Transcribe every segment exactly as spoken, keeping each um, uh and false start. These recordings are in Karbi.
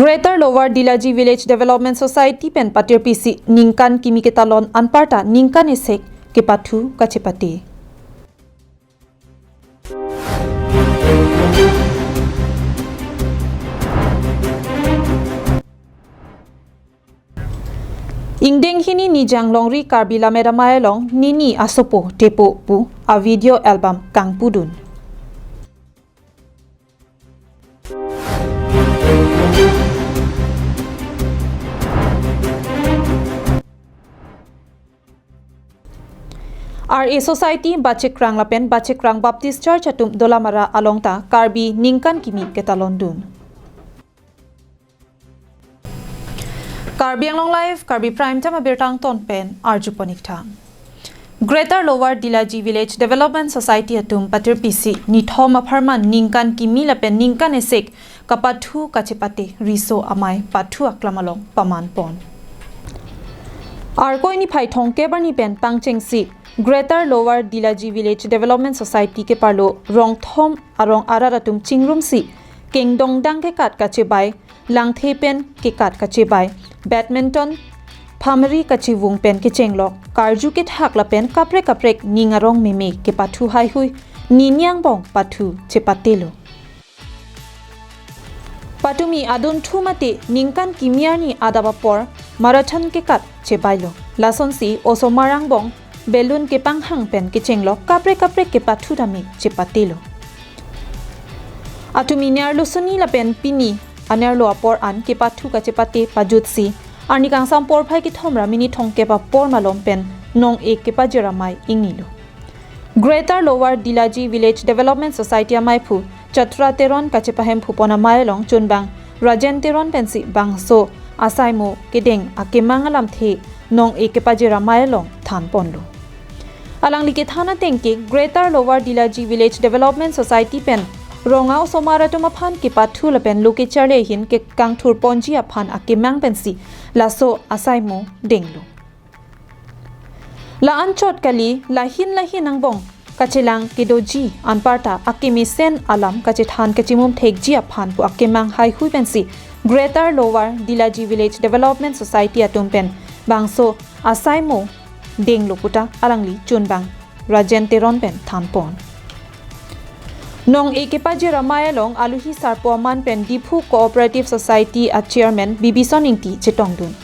Greater Lower Dilaji Village Development Society pen patirpisi ningkan kimi ketalon anparta ningkan esek kepathu kachepate. Ingdeng hini Nijang Longri Karbi Lammet Amei along nini asopo tepo pu a video album kangpudun. R A Society Bachekrang lapen Bachekrang Baptist Church atum Dolamara along ta Karbi ningkan kimi ketalon dun. Karbi Anglong Live, Karbi Prime Time abirta angton pen arjupon ik tha. Greater Lower Dilaji Village Development Society atum patirpisi nithom apharman ningkan kimi lapen ningkan esek kapathu kachepate riso amei pathu aklam along paman pon. Arkoi niphai thomkep arni pen pangchengsi Greater Lower Dilaji Village Development Society keparlo rong thom arong arat atum chingrumsi kengdongdang kekat kachebai, langthe pen kekat kachebai, badminton, phamri kachevung pen kechenglok, karju kethak lapen kaprek kaprek ning arong meme kepathu haihui, nini angbong pathu chepatelo. Patumi adunthu mate ningkan kimi arni adap apor marathon kekat chebailo. Lasonsi osomar angbong balloon kepanghang pen kechenglok kaprek kaprek kepathu tame chepatelo. Atumi nerlo suni lapen pini anerlo apor an kepathu kachepate pajutsi arni kangsam porphai kethom ra minit thomkep apor malom pen nong-e kepajir amei ingnilo. Greater Lower Dilaji Village Development Society ameiphu Chatra Teron kachepahemphu pon amei along chunbang Rajen Teron pensi bangso asaimo kedeng akemang alamthe nong-e kepajir amei along than ponlo. Alangli kethan ateng ke Greater Lower Dilaji Village Development Society pen rong a-osomar atum aphan kepathu lapen lo kecharli ahin kekangthur ponji aphan akemang pensi laso asaimo denglo. La-an chot kali, lahin lahin angbong kachelang kedoji anparta akemesen alam kachethan kachimum thekji aphan pu akemang haihui pensi Greater Lower Dilaji Village Development Society atum pen bangso asaimo denglo puta alangli chunbang Rajen Teron pen than pon. Nong-e kepajir amei along aluhi sarpo aman pen Diphu Cooperative Society a Chairman Bibison Ingti chetongdun.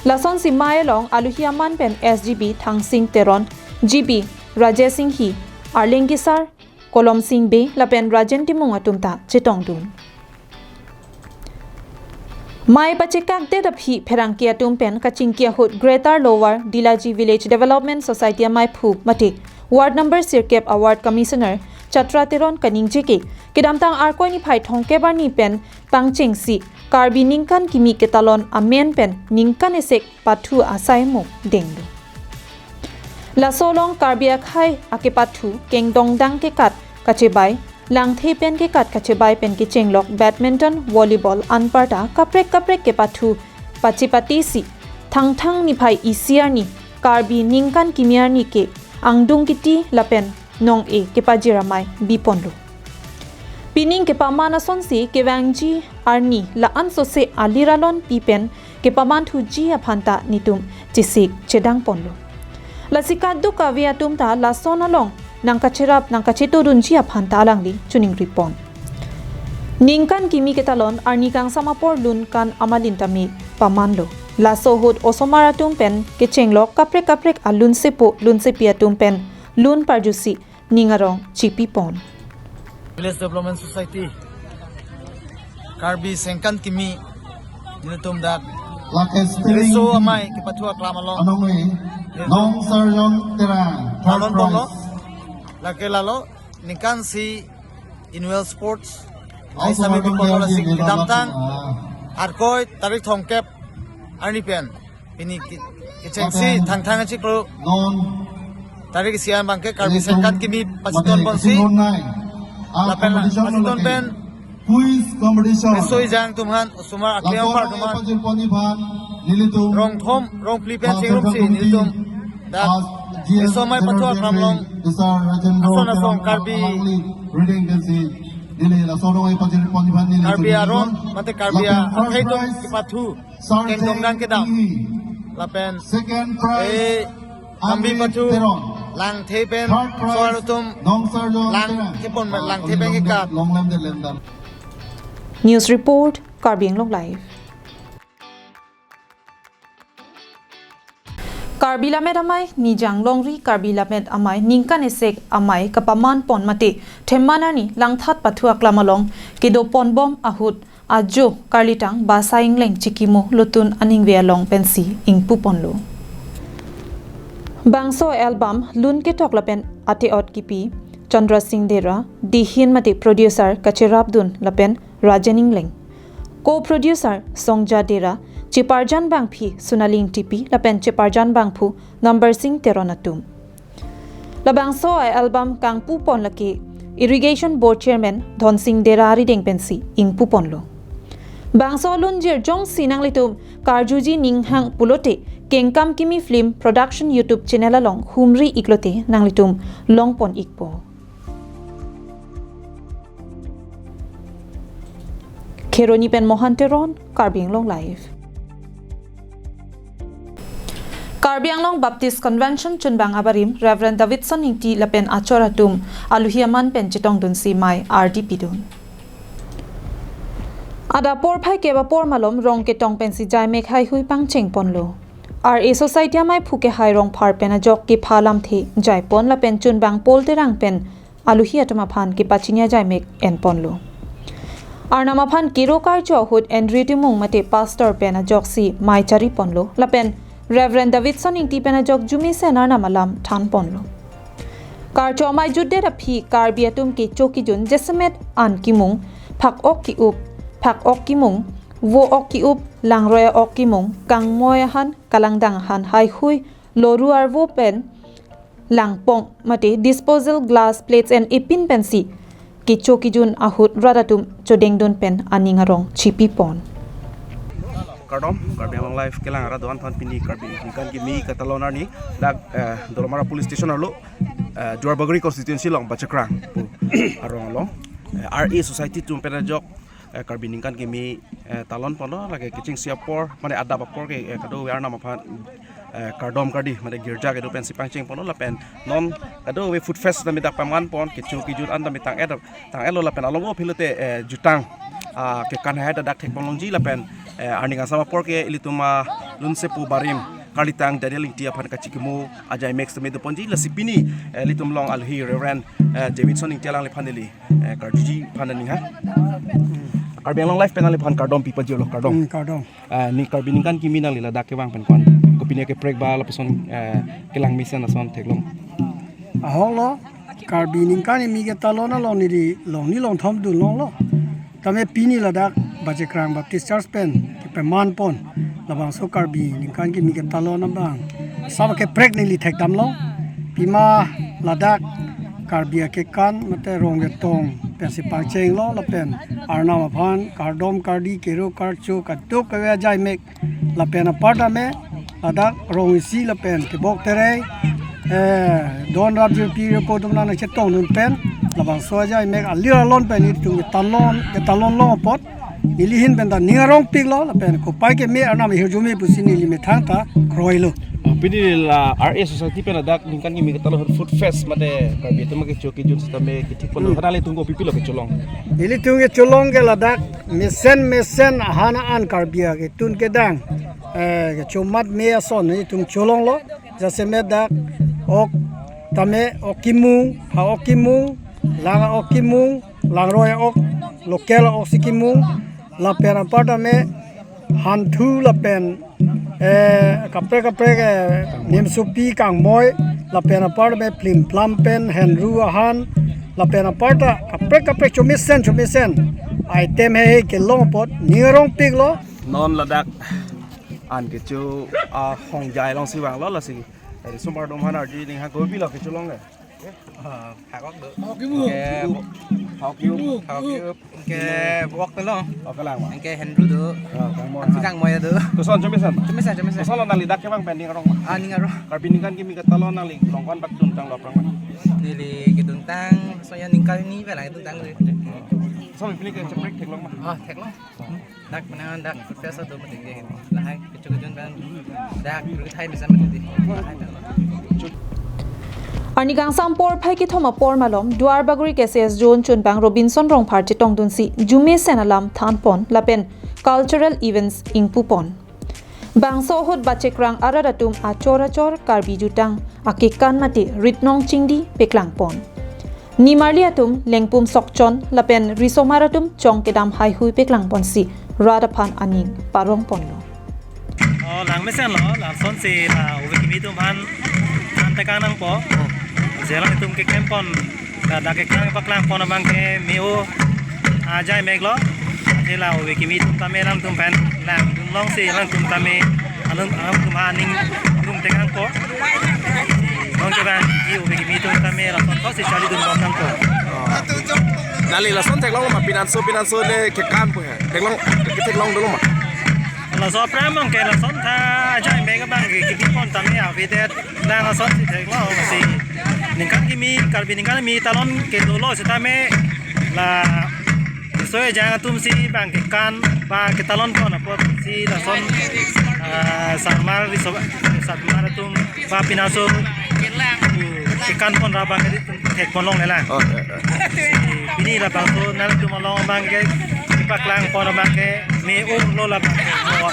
Lasonsi mei along aluhi aman pen S G B Thangsing Teron, G B Rajesh Singhi, Arleng Kesar, Kolom Sing Bey lapen Rajen Timung atum ta chetongdun. Mei pachekakdet aphi pherangke atum pen kachingki ahut Greater Lower Dilaji Village Development Society ameiphu mate Ward Number sirkep a Ward Commissioner Chatra Teron kaningje ke kedamtang Arkoi niphai thomkep arni pen pangchengsi Karbi ningkan kimi ketalon amen pen ningkan esek pathu asaimo denglo. Laso along Karbi akhei akepathu kengdongdang kekat kachebai, langthe pen kekat kachebai pen kechenglok badminton, volleyball anparta kaprek kaprek kepathu pachepatesi Thangthang niphai isi arni Karbi ningkan kimi arni ke angdung kiti lapen nong-e kepajir amei biponlo. Pining kepaman asonsi kevangji arni la-an sose alir alon pi pen kepamanthuji aphan ta netum chesik chedang ponlo. Lasi kadokave atum ta lason along nangkacherap nangkachetodunji aphan ta alangli choningri pon. Ningkan kimi ketalon arni kangsam apor lun kan amalin tame pamanlo. Laso ahut osomar atum pen kechenglok kaprek kaprek alunsepo lunsepi atum pen lun parjusi ning arong chipi pon. Village Development Society, Karbi sengkan kimi, nelitum dak Lakes Piring riso amei kepathu aklam along, anong e, nelitum Nong Sarjong Terang, third talon ponlo, prize. Lake lalo, ningkan isi annual sports, also aisa me welcome bipon there, lasi, the kedamtang, ah, Arkoi tarik thomkep arni pen pini ki-, kechengsi Thangthang achiklo. Non. Tarik isi an abangke Karbi sengkan kimi pachiton ponsi. Lapen la pachiton pen quiz competition. Riso ejang atum aphan, osomar akleng apar atum aphan. Rong thom, rong phli pen chingrumsi nelitum dak riso amei pathu aklam along ason ason Karbi reading pensi. Neli laso arong epajir pon aphan neli Karbi chunwi aron, pon. Mate Karbi lapen first akhei atum prize, kepathu, Sartheng kengdong dan kedam. Pi. Lapen second prize, eh, Ambi Amrit Pathu, Teron. Langthe pen, third prize, soar atum, Nongsarjong lang Terang. Thepon, langthe pen kekat. Long lam de lem dan. News report, Karbi Anglong Live. Karbi Lammet Amei Nijang Longri Karbi Lammet Amei ningkan esek amei kapaman pon mate themman arni langthat pathu aklam along kedo ponbom ahut ajo karlitang Basa Ingleng Chikimo Lotun aningve along pensi ingpu ponlo. Bangso album lun ketok lapen ate-ot kipi Chandra Singh Dera, dihin mate producer kacherapdun lapen Rajen Ingleng. Co-producer Songja Dera, cheparjan bangphi Sonali Ingtipi lapen cheparjan bangphu Number Singh Teron atum. Labangso a-album kangpu pon lake Irrigation Board Chairman Dhonsing Dera arideng pensi ingpu ponlo. Bangso alunjir jongsi nanglitum karjuji ninghang pulote Kengkam Kimi Film Production YouTube channel along humri iklote nanglitum longpon ikpo. Kheroni pen Mohan Teron, Karbi Anglong Live. Karbi Anglong Baptist Convention chunbang abarim Reverend Davidson Ingti lapen achor atum aluhi aman pen chetongdunsi mei ardi pidun. Adap porphai kep apor malom rong ketong pensi jaimek heihui pangcheng ponlo. R A Society amei phu kehai Rongphar pen ajok kepha lamthe jaipon lapen chunbang Paul Terang pen aluhi atum aphan kepachini ajaimek enponlo. Arnam aphan kero karcho ahut Andrew Timung mate pastor pen ajoksi mei chari ponlo lapen Reverend Davidson Ingti pen ajok jumisen Arnam alam than ponlo. Karcho amei jutdet aphi Karbi atum kecho kejun jasemet an kimung, phak-ok ki-up, phak-ok kimung, vo-ok ki-up, langroi ok kimung, kangmoi ahan, kalangdang ahan heihui, loru arvo pen langpong mate disposal glass, plates and epin pensi kecho kejun ahut rat atum chodengdun pen aning arong chipi pon. Kardom, Karbi Anglong Live kelang arat do-an aphan pini Karbi ningkan kimi katalon arni dak, eh, Dolamara Police Station arlo, eh, Duarbagori constituency along Bachakrang pu arong along, eh, R A Society atum pen ajok, eh, Karbi ningkan kimi, eh, talon ponlo, lake kechengsi apor, mane adap apor ke, eh, kadokave Arnam aphan, eh, kardom kardi, mane girja kedo pensi pangcheng ponlo lapen non kadokave food fest tame dak paman pon, kecho kejun an tame tang-et, tang-etlo lapen along o philote, eh, jutang, ah, kekan hai dak thek pon longji lapen, eh, arni kangsam apor ke ilitum alun sepo barim karlitang Daniel Ingti aphan kachikimo ajaimek tame doponji, lasi pini, eh, ilitum along aluhi Reverend, eh, Davidson Ingti alangliphan neli, eh, karjuji aphan aning ha. Karbi Anglong Live pen nangliphan kardom pi pajirlo, kardom. Hmm, kardom. Eh, ne Karbi ningkan kimi nangli ladak kevang pen ko-an kopine keprek ba lapuson, eh, kelang mesen ason theklong? Ahoklo, Karbi ningkan kimi ketalon along neli longni longthom dunlonglo. Tame pini ladak Bachakrang Baptist Church pen kepaman pon labangso Karbi ningkan kimi ketalon abang sab keprek neli thekdamlo. Pima ladak Karbi akekan mate rong ketong pensi pangchenglo lapen Arnam aphan kardom kardi kero karcho kadokave ajaimek lapen apar tame ladak rong isi lapen kebok terei, eh, don rap jirpi repo atum nangchetongdun pen labangso ajaimek alir alon pen itum ketalon, ketalon long apot neli ahin pen ta ning arongpiklo lapen kopai keme Arnam ahirjume pusi neli methang ta kroilo. Ah, pini la R A Society pen ladak ningkan kimi katalon food fest mate Karbi atum kecho kejun sitame kethik ponlo. Hmm. Khanale tung kopipilo kecholong? Ilitum kecholong ke ladak mesen mesen ahan an Karbi aketun kedang, eh, kechomat me ason itum cholonglo. Jasemet dak ok tame ok kimung, ha-ok kimung, lang-ok kimung, langroi ok, local oksi kimung, lapen apar tame hanthu lapen, eh, kaprek kaprek, eh, nimsopi kangmoi, lapen apar tame phlim phlam pen henru ahan, lapen apar ta kaprek kaprek chomisen chomisen item heihei kelong apot ning arongpiklo. Non ladak an kecho ahongjai alongsi vanglo, lasi. Dari sumar dom hanar ji ning ha kopilo kecholong ke? Ah, ha-ok do. Ha-ok kimung. Ke, ha-ok kimung. Ha-ok kimung. Ke vo-ok telo. Ok lang ma. Ke henru do. Ah, kangmoi. Ansi kangmoi do. Koson chomisen? Chomisen, chomisen. Kosonlo nangli dak kevang pen ning arong ma? Ah, ning arong. Karbi ningkan kimi katalon nangli longkon bak duntanglo aphrang ma? Neli keduntang, soya ningkan ini pala keduntang. Som pini ke cheprek theklong ma? Oh, theklong. Dak menang dak professor tu mati ke. Lahai kecu kejun ban dak berithai bisa mati di. Lahai dak. Arni kangsam porphai kethom apor malom Duarbagori K C S zone chunbang Robinson Rongphar chetongdunsi arjumesen alam thanpon lapen cultural events ingpupon. Bangso ahut bachekrang arat atum achor achor Karbi jutang akekan mate ritnong chingdi peklangpon. Nimarli atum Lengpum Sokchon lapen risomar atum chong kedam haihui peklangponsi rat aphan aning parongponlo. Oh, langmesen lo, lasonsi la ove kimi atum aphan than tekang nangpo. Jelang itum keklempon, dak keklem paklangpon abang ke me-o ajai mek lo. Ase la ove kimi atum tame alangtum pen langdunlongsi alangtum tame alung alangtum aning rung tekangpo. Non ke bang ove kimi atum tame lason thotsi charlidunbom nangpo. Nangli lason theklong ma pinanso pinanso le kekan pu he. Theklong, ketheklong dolo ma. Laso aphrang abang ke lason tha ajai mek abang ke kipipon tame avedet. Lang asonsi theklong si ningkan kimi Karbi ningkan kimi talon kedolo sitame la so ejang atumsi bang kekan ba ketalonpon apotsi lason, ah, sarmar riso sarmar atum ba pinanso kekanpon ra bang thekpon longlelang. Oh, eh, eh. Si pini labangso nangtum along abang ke kepaklangpon abang ke me-o lo labang ke mo.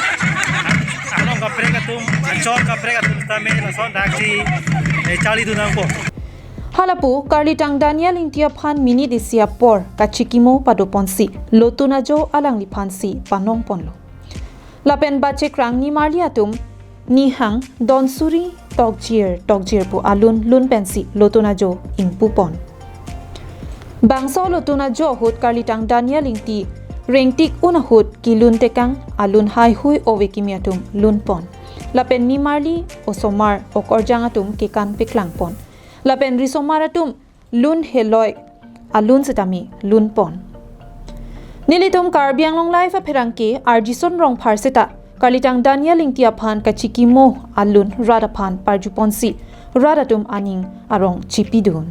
Along kaprek atum, achor kaprek atum tame lason daksi, eh, charlidun nangpo. Halapu Karlitang Daniel Ingti aphan minute isi apor kachikimo padoponsi lotun ajo alangliphansi panongponlo. Lapen bachekrang nimarli atum nihang donsuri tokjir tokjir pu alun lun pensi lotun ajo ingpupon. Bangso lotun ajo ahut Karlitang Daniel Ingti rengtik un ahut kilun tekang alun haihui ove kimi atum lunpon. Lapen nimarli osomar okorjang atum kekan peklangpon. Lapen risomar atum lun heloi alun sitame lunpon. Nelitum Karbi Anglong Live apherangke Arjison Rongphar seta Karlitang Daniel Ingti aphan kachikimo alun rat aphan parjuponsi rat atum aning arong chipidun.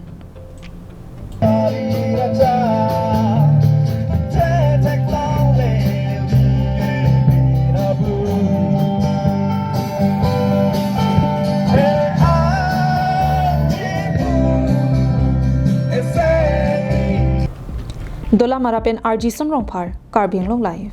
Dolamara pen Arjison Rongphar, Karbi Anglong Live.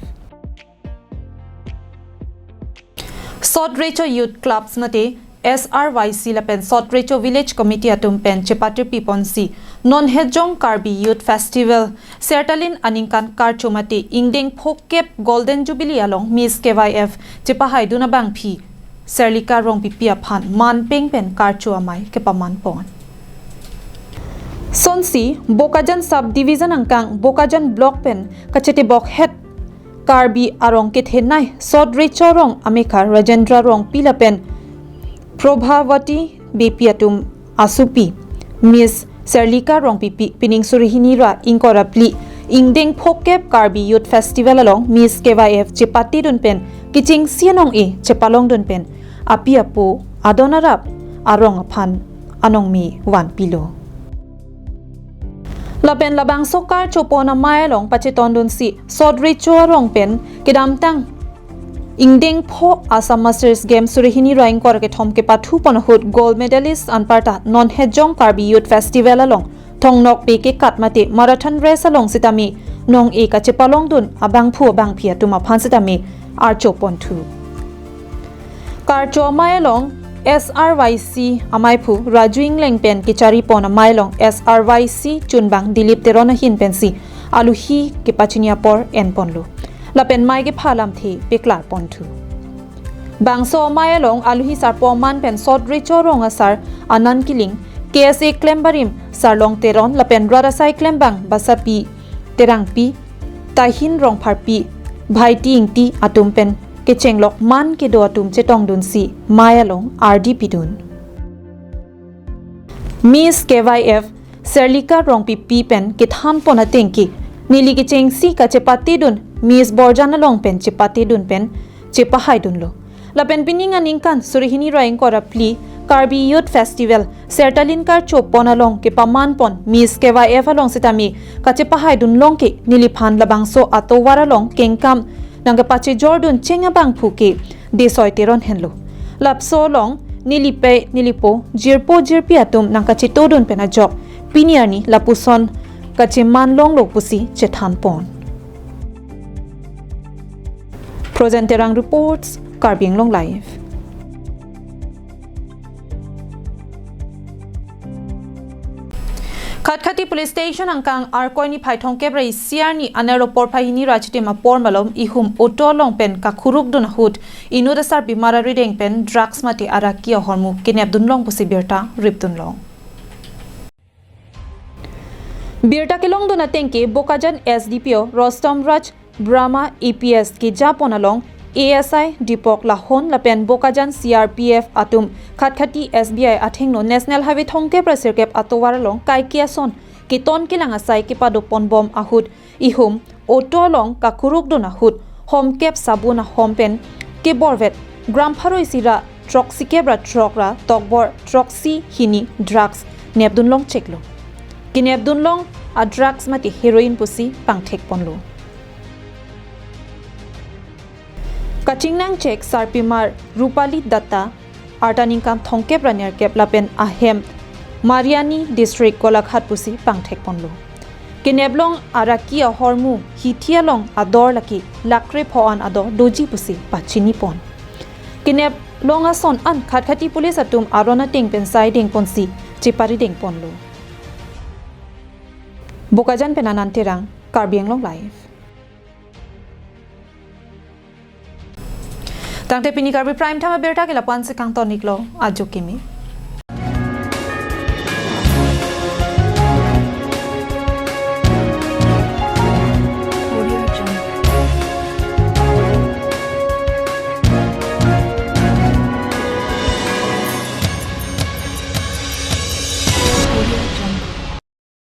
Sot Recho Youth Clubs mate S R Y C lapen Sot Recho Village Committee atum pen chepatirpiponsi non Hejong Karbi Youth Festival Sertalin aningkan karcho mate ingdeng phokep Golden Jubilee along Miss K Y F chepahaidun abangpi Serlika Rongpipi aphan manpeng pen karcho amei kepamanpon. Sonsi Bokajan Sub Division angkang Bokajan Block pen kachetebokhet Karbi arong kethenei Sot Recho Rong amekar Rajendra Rongpi lapen Probhavati Beypi atum asopi Miss Serlika Rongpipi pining suri hini ra ingkoi ra phli ingdeng phokep Karbi Youth Festival along Miss K Y F chepatedun pen kechengsi anong-e chepalongdun pen api apo adon arap arong aphan anongme vanpilo. Lapen labangso karchopon amei along pachetondunsi Sot Recho Rong pen kedamtang ingdeng pho Assam Masters Games suri hini ra ingkoi ra kethom kepathupon ahut gold medalist anparta non Hejong Karbi Youth Festival along thongnokpe kekat mate marathon race along sitame nong-e kachepalongdun abangphu abangpi atum aphan sitame archoponthu. Karcho amei along S R Y C ameiphu Raju Engleng pen kecharipon amei along S R Y C chunbang Dilip Teron ahin pensi alohi kepachini apor enponlo. Lapen mei kepha alamthe peklarponthu. Bangso amei along alohi sarpo aman pen Sot Recho Rong asar Anand Killing, K S A klem barim Sarlong Teron lapen rat asai klembang Basapi Terangpi, Tahin Rongpharpi, Bhaiti Ingti atum pen kechenglok man kedo atum chetongdunsi mei along ardi pidun. Miss K Y F Serlika Rongpipi pen kethanpon atengke neli kechengsi kachepatedun Miss Borjan along pen chepatedun pen chepahaidunlo. Lapen pining aningkan suri hini ra ingkoi ra phli Karbi Youth Festival Sertalin Karcho pon along kepaman pon Miss K Y F along sitame kachepahaidun long ke neliphan labangso atovar along kengkam nangkepachejordun cheng abangphu ke Desoi Teron henlo. Lapso along nelipe nelipo jirpo jirpi atum nangkachetodun pen ajok pini arni lapuson kacheman longlo pusi chethan pon. Projen Terang reports, Karbi Anglong Live. Khatkhati Police Station angkang Arkoi niphai thomkep ra isi arni anerlo porphai hini ra chitim apor malom ihum auto along pen kakhurukdun ahut inut asarpimar arideng pen drugs mate araki ahormu kenepdun long pusi birta ripdun long. Birta kelongdun ateng ke Bokajan S D P O Rostom Raj Brahma A P S kejapon along A S I Deepak Lahon lapen Bokajan C R P F atum Khatkhati S B I athengno National Highway thomkep ra sirkep atovar along kaike ason keton kelang asai kepadopon bom ahut ihum auto along kakhurukdun ahut homkep sabun ahom pen keborvet gram pharo isi ra throksikep ra throk ra tokbor throksi hini drugs nepdun long cheklo. Kenepdun long a drugs mate heroin pusi pangthek ponlo. Kachingnang chek sarpimar Rupali Datta, arta ningkan thomkep ra nerkep lapen ahem Mariani District Golaghat pusi pangthek ponlo. Kenep long araki ahormu hithi along ador lake lakre pho-an ador doji pusi pachini pon. Kenep long ason an Khatkhati Police atum aron ateng pen saideng ponsi cheparideng ponlo. Bokajan pen Anand Terang, Karbi Anglong Live. Tangte pini Karbi Prime Time abirta ke lapu-an si kangton iklo, ajo kimi.